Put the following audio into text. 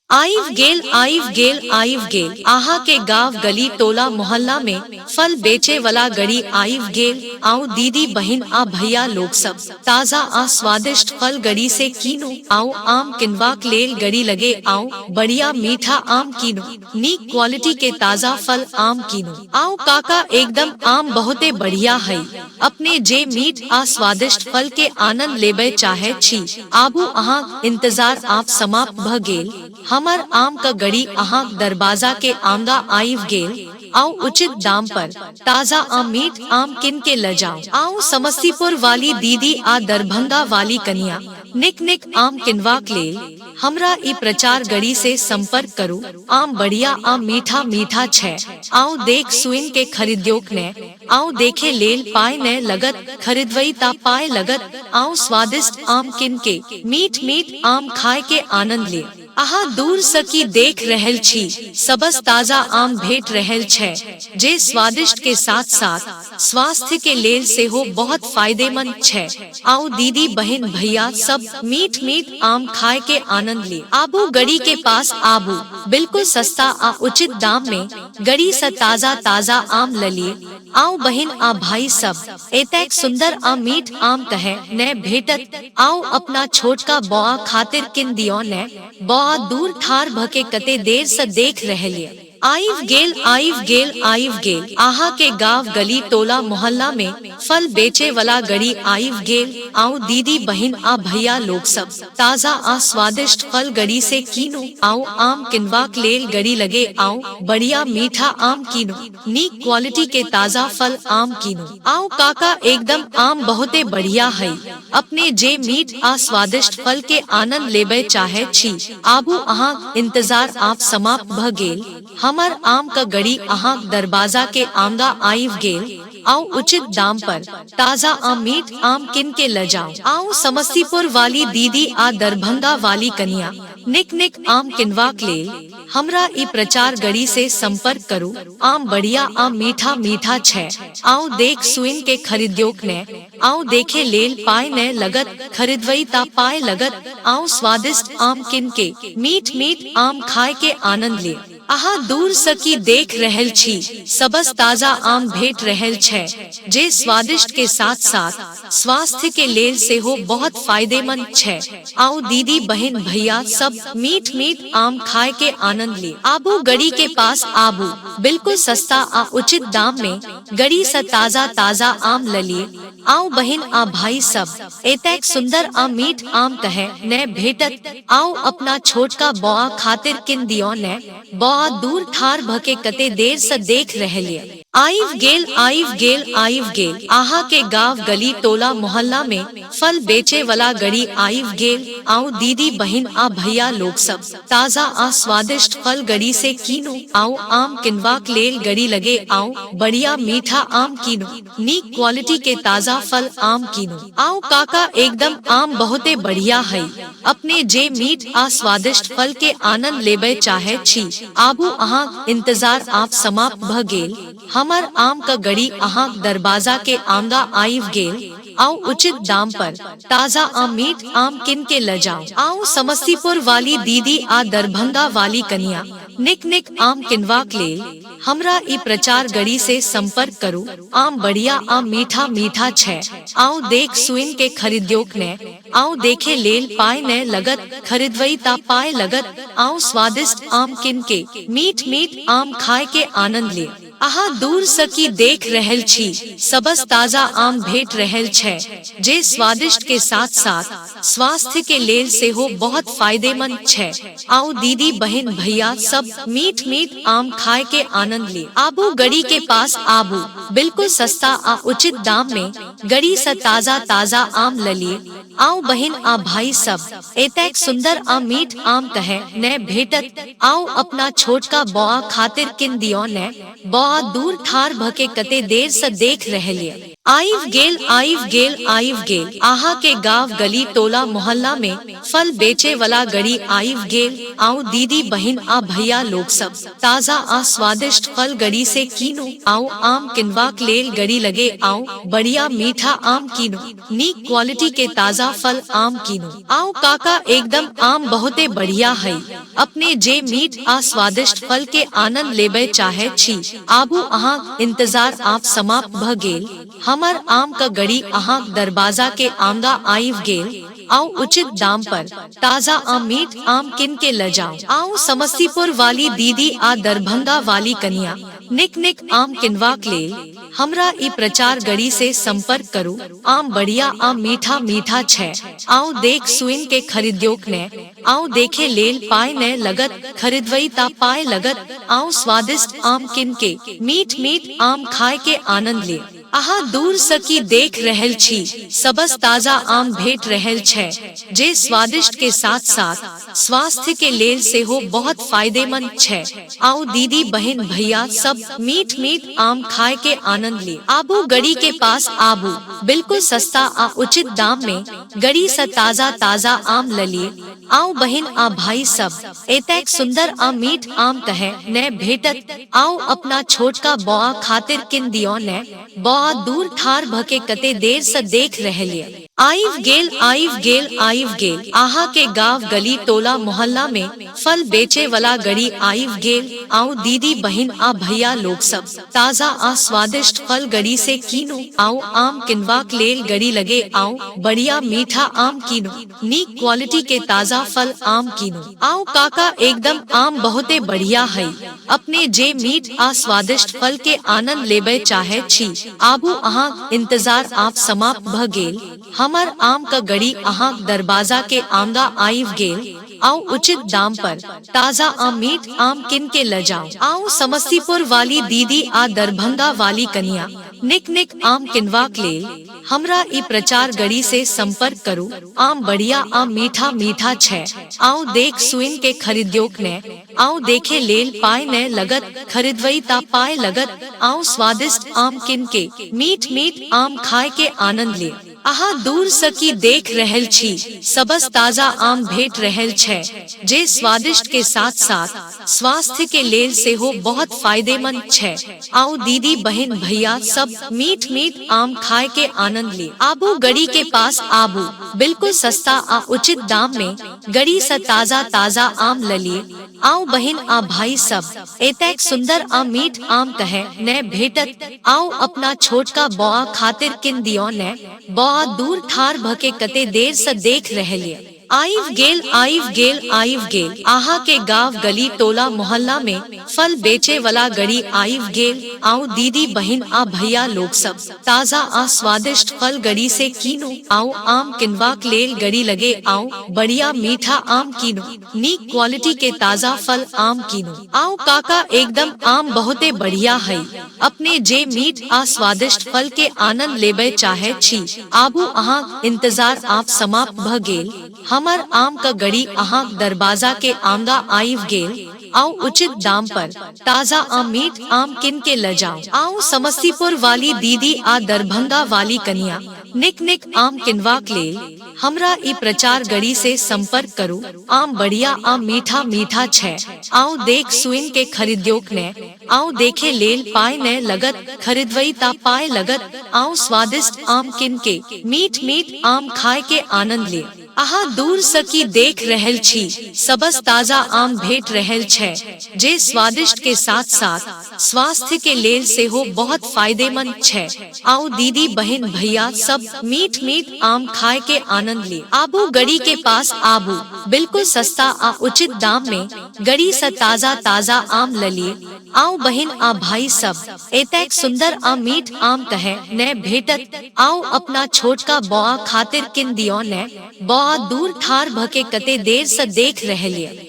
आइव गेल आइव गेल आइव गेल। आहा के गांव गली टोला मोहल्ला में फल बेचे वाला गड़ी आइव गेल। आऊ दीदी बहिन आ भैया लोग सब ताजा आ स्वादिष्ट फल गड़ी से कीनू। आऊ आम किनवाक लेल गड़ी लगे आऊ, बढ़िया मीठा आम कीनू, नीक क्वालिटी के ताजा फल आम कीनू। आऊ काका एकदम आम बहुते बढ़िया है। अपने जे मीठ आ स्वादिष्ट फल के आनंद लेबे चाहे छी, आबू अहाँ इंतजार आप समाप्त भ गेल। हमर आम का गड़ी अहाँ दरवाजा के आंगा आइव गेल। आओ उचित दाम पर ताजा आम मीठ आम किन के ल जाओ। आओ समस्तीपुर वाली दीदी आ दरभंगा वाली कनिया निक निक आम किनवाक लेल हमरा ई प्रचार गड़ी से संपर्क करू। आम बढ़िया आम मीठा मीठा छै। आओ देख सुइन के खरीद्योक ने, आओ देखे लेल पाय ने लगत, खरीदवई ता पाय लगत। आओ स्वादिष्ट आम किन के मीठ मीठ आम खाए के आनंद ले। अहाँ दूर स की देख रहल छी, सबस ताजा आम भेट रहल छै, जे स्वादिष्ट के साथ साथ स्वास्थ्य के लेल सेहो बहुत फायदेमंद छै। आओ दीदी बहिन भैया सब मीठ मीठ आम खाए के आनंद ले। आबू गड़ी के पास आबू, बिल्कुल सस्ता आ उचित दाम में गड़ी स ताजा ताजा आम ल लिए। आओ बहिन आ भाई सब एतेक सुंदर आ मीठ आम कहे ने भेटत। आओ अपना छोटका बौआ खातिर किन दियो ने, बौआ दूर ठार भके कते देर से देख रहलिए। आइव गेल आइव गेल आइव गेल। आहा के गांव गली टोला मोहल्ला में फल बेचे वाला गड़ी आइव गेल। आओ दीदी बहिन आ भैया लोग सब ताजा आ स्वादिष्ट फल गड़ी से कीनू। आओ आम किनवाक लेल गड़ी लगे आओ, बढ़िया मीठा आम कीनू, नीक क्वालिटी के ताजा फल आम कीनू। आओ काका एकदम आम बहुते बढ़िया है। अपने जे मीठ आ स्वादिष्ट फल के आनंद लेबे चाहे छी, आबू अहाँ इंतजार आप समाप्त भ गेल। हमर आम का गड़ी अहाँ दरवाजा के आंगा आइव गेल। आओ उचित दाम पर ताजा आम मीठ आम किन के ल जाओ। आओ समस्तीपुर वाली दीदी आ दरभंगा वाली कनिया निक निक आम किनवाक लेल हमरा ई प्रचार गड़ी से संपर्क करू। आम बढ़िया आम मीठा मीठा छै। आओ देख सुइन के खरीद्योक ने, आओ देखे लेल पाय ने लगत, खरीदवई ता पाय लगत। आओ स्वादिष्ट आम किन के मीठ मीठ आम खाए के आनंद ले। अहाँ दूर स की देख रहल छी, सबस ताजा आम भेट रहल छै, जे स्वादिष्ट के साथ साथ स्वास्थ्य के लेल सेहो बहुत फायदेमंद छै। आओ दीदी बहिन भैया सब मीठ मीठ आम खाए के आनंद ले। आबू गड़ी के पास आबू, बिल्कुल सस्ता आ उचित दाम में गड़ी स ताजा ताजा आम ल लिए। आओ बहिन आ भाई सब एतेक सुंदर आ मीठ आम कहे ने भेटत। आओ अपना छोटका बौआ खातिर किन दियो ने, बौआ दूर ठार भके कते देर से देख रहलिए। आइव गेल आइव गेल आइव गेल। आहा के गांव गली टोला मोहल्ला में फल बेचे वाला गड़ी आइव गेल। आओ दीदी बहिन आ भैया लोग सब ताजा आ स्वादिष्ट फल गड़ी से कीनू। आओ आम किनवाक लेल गड़ी लगे आओ, बढ़िया मीठा आम कीनू, नीक क्वालिटी के ताजा फल आम कीनू। आओ काका एकदम आम बहुते बढ़िया है। अपने जे मीठ आ स्वादिष्ट फल के आनंद लेबे चाहे छी, आबू अहाँ इंतजार आप समाप्त भ गेल। हमर आम का गड़ी अहाँ दरवाजा के आंगा आइव गेल। आओ उचित दाम पर ताजा आम मीठ आम किन के ल जाओ। आओ समस्तीपुर वाली दीदी आ दरभंगा वाली कनिया निक निक आम किनवाक लेल हमरा ई प्रचार गड़ी से संपर्क करू। आम बढ़िया आम मीठा मीठा छै। आओ देख सुइन के खरीद्योक ने, आओ देखे लेल पाय ने लगत, खरीदवई ता पाय लगत। आओ स्वादिष्ट आम किन के मीठ मीठ आम खाए के आनंद ले। अहाँ दूर स की देख रहल छी, सबस ताजा आम भेट रहल छै, जे स्वादिष्ट के साथ साथ स्वास्थ्य के लेल सेहो बहुत फायदेमंद छै। आओ दीदी बहिन भैया सब मीठ मीठ आम खाए के आनंद ले। आबू गड़ी के पास आबू, बिल्कुल सस्ता आ उचित दाम में गड़ी स ताजा ताजा आम ल लिए। आओ बहिन आ भाई सब एतेक सुंदर आ मीठ आम कहे ने भेटत। आओ अपना छोटका बौआ खातिर किन दियो ने, बौआ दूर ठार भके कते देर से देख रहलिए। आइव गेल आइव गेल आइव गेल, आहा के गांव गली टोला मोहल्ला में फल बेचे वाला गड़ी आइव गेल। आओ दीदी बहिन आ भैया लोग सब ताजा आ स्वादिष्ट फल गड़ी से कीनू। आओ आम किनवाक लेल गड़ी लगे आओ, बढ़िया मीठा आम कीनू, नीक क्वालिटी के ताजा फल आम कीनू। आओ काका एकदम आम बहुते बढ़िया है। अपने जे मीठ आ स्वादिष्ट फल के आनंद लेबे चाहे छी, आबू अहाँ इंतजार आप समाप्त भ गेल। हमर आम का गड़ी अहाँ दरवाजा के आंगा आइव गेल। आओ उचित दाम पर ताजा आम मीठ आम किन के ल जाओ। आओ समस्तीपुर वाली दीदी आ दरभंगा वाली कनिया निक निक आम किनवाक लेल हमरा ई प्रचार गड़ी से संपर्क करू। आम बढ़िया आम मीठा मीठा छै। आओ देख सुइन के खरीद्योक ने, आओ देखे लेल पाए ने लगत, खरीदवई ता पाए लगत। आओ स्वादिष्ट आम किन के मीठ मीठ आम खाए के आनंद ले। अहाँ दूर स की देख रहल छी, सबस ताजा आम भेट रहल छै, जे स्वादिष्ट के साथ साथ स्वास्थ्य के लेल सेहो बहुत फायदेमंद छै। आओ दीदी बहिन भैया सब मीठ मीठ आम खाए के आनंद ले। आबू गड़ी के पास आबू, बिल्कुल सस्ता आ उचित दाम में गड़ी स ताजा ताजा आम ल लिए। आओ बहिन आ भाई सब एतेक सुंदर आ मीठ आम कहे ने भेटत। आओ अपना छोटका बौआ खातिर किन दियो ने, बौआ दूर ठार भके कते देर से देख रहलिए। आइव गेल आइव गेल आइव गेल, आहा के गांव गली टोला मोहल्ला में फल बेचे वाला गड़ी आइव गेल। आओ दीदी बहिन आ भैया लोग सब ताजा आ स्वादिष्ट फल गड़ी से कीनू। आओ आम किनवाक लेल गड़ी लगे आओ, बढ़िया मीठा आम कीनू, नीक क्वालिटी के ताजा फल आम कीनू। आओ काका एकदम आम बहुते बढ़िया है। अपने जे मीठ आ स्वादिष्ट फल के आनंद लेबे चाहे छी, आबू अहाँ इंतजार आप समाप्त भ गेल। हमर आम का गड़ी अहाँ दरवाजा के आंगा आइव गेल। आओ उचित दाम पर ताजा आम मीठ आम किन के ल जाओ। आओ समस्तीपुर वाली दीदी आ दरभंगा वाली कनिया निक निक आम किनवाक लेल हमरा ई प्रचार गड़ी से संपर्क करू। आम बढ़िया आम मीठा मीठा छै। आओ देख सुइन के खरीद्योक ने, आओ देखे लेल पाए ने लगत, खरीदवई ता पाए लगत। आओ स्वादिष्ट आम किन के मीठ मीठ आम खाए के आनंद ले। अहाँ दूर स की देख रहल छी, सबस ताजा आम भेट रहल छै, जे स्वादिष्ट के साथ साथ स्वास्थ्य के लेल सेहो बहुत फायदेमंद छै। आओ दीदी बहिन भैया सब मीठ मीठ आम खाए के आनंद ले। आबू गड़ी के पास आबू, बिल्कुल सस्ता आ उचित दाम में गड़ी स ताजा ताजा आम ल लिए। आओ बहिन आ भाई सब एतेक सुंदर आ मीठ आम कहे ने भेटत। आओ अपना छोटका बौआ खातिर किन दियो ने, बौआ दूर ठार भके कते देर से देख रहलिए। आइव गेल आइव गेल आइव गेल, आहा के गांव गली टोला मोहल्ला में फल बेचे वाला गड़ी आइव गेल। आओ दीदी बहिन आ भैया लोग सब ताजा आ स्वादिष्ट फल गड़ी से कीनू। आओ आम किनवाक लेल गड़ी लगे आओ, बढ़िया मीठा आम कीनू, नीक क्वालिटी के ताजा फल आम कीनू। आओ काका एकदम आम बहुते बढ़िया है। अपने जे मीठ आ स्वादिष्ट फल के आनंद लेबे चाहे छी, आबू अहाँ इंतजार आप समाप्त भ गेल। हमर आम का गड़ी अहाँ दरवाजा के आंगा आइव गेल। आओ उचित दाम पर ताजा आम मीठ आम किन के ल जाओ। आओ समस्तीपुर वाली दीदी आ दरभंगा वाली कनिया निक निक आम किनवाक लेल हमरा ई प्रचार गड़ी से संपर्क करू। आम बढ़िया आम मीठा मीठा छै। आओ देख सुइन के खरीद्योक ने, आओ देखे लेल पाए ने लगत, खरीदवई ता पाए लगत। आओ स्वादिष्ट आम किन के मीठ मीठ आम खाए के आनंद ले। अहाँ दूर स की देख रहल छी, सबस ताजा आम भेट रहल छै, जे स्वादिष्ट के साथ साथ स्वास्थ्य के लेल सेहो बहुत फायदेमंद छै। आओ दीदी बहिन भैया सब मीठ मीठ आम खाए के आनंद ले। आबू गड़ी के पास आबू, बिल्कुल सस्ता आ उचित दाम में गड़ी स ताजा ताजा आम ल लिए। आओ बहिन आ भाई सब एतेक सुंदर आ मीठ आम कहे ने भेटत। आओ अपना छोटका बौआ खातिर किन दियो ने, बौआ दूर ठार भके कते देर से देख रहलिए।